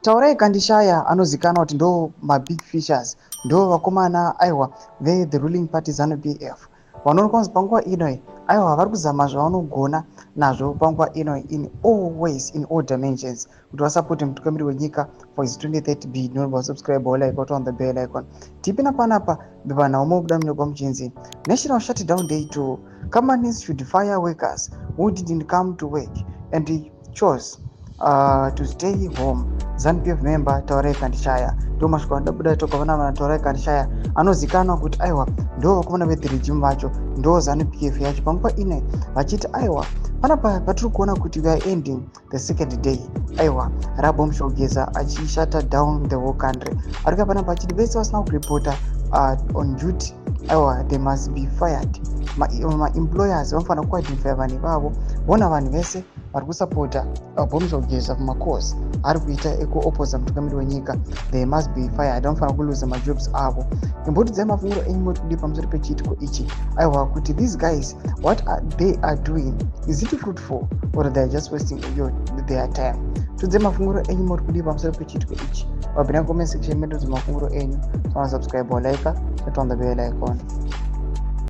Taurai Kandishaya anozikanwa kuti ndo mabig fishers, ndo vakomana, aiwa, ve the ruling party ZANU PF, vanoonekwa kunzi panguva inoi, aiwa, vari kuzama zvavanogona nazvo panguva inoi in all ways, in all dimensions, kuti vasapote mutungamiri wenyika for his 2030 bid. Noba subscribe, like, on the bell icon. Tipina panapa bepanhau mobuda munyorwa muchinzi "National shutdown day 2: Companies should fire workers who didn't come to work and chose to stay home", ZANU PF member Taurai Kandishaya. Ndo mashoko anodabuda toka vana Taurai Kandishaya, anozikanwa kuti, aiwa, ndo vakomana ve the regime vacho, ndo ZANU PF yacho panguva ino, vachiti, aiwa, panapa patiri kuona kuti we are ending the second day, aiwa, raBombshell Geza achishata down the whole country. Ari kuya panapa achiti vese vasina kuripota on duty, aiwa, they must be fired. Maemployers vanofanira kuidentify vanhu ivavo, vona vanhu vese vari kusapota Bombshell Geza pamacause ari kuita ekuoposa mutungamiri wenyika, they must be fired, vanofanira kuluza majobs avo. Imbotidzai mafungiro enyu, moti kudii pamusoro pechiitiko ichi? Aiwa, kuti these guys, what they are doing, is it fruitful or they are just wasting their time? Tudzai mafungiro enyu, moti kudii pamusoro pechiitiko ichi? Wapinda comment section medu, mafungiro enyu. Subscribe, like, turn on the bell icon.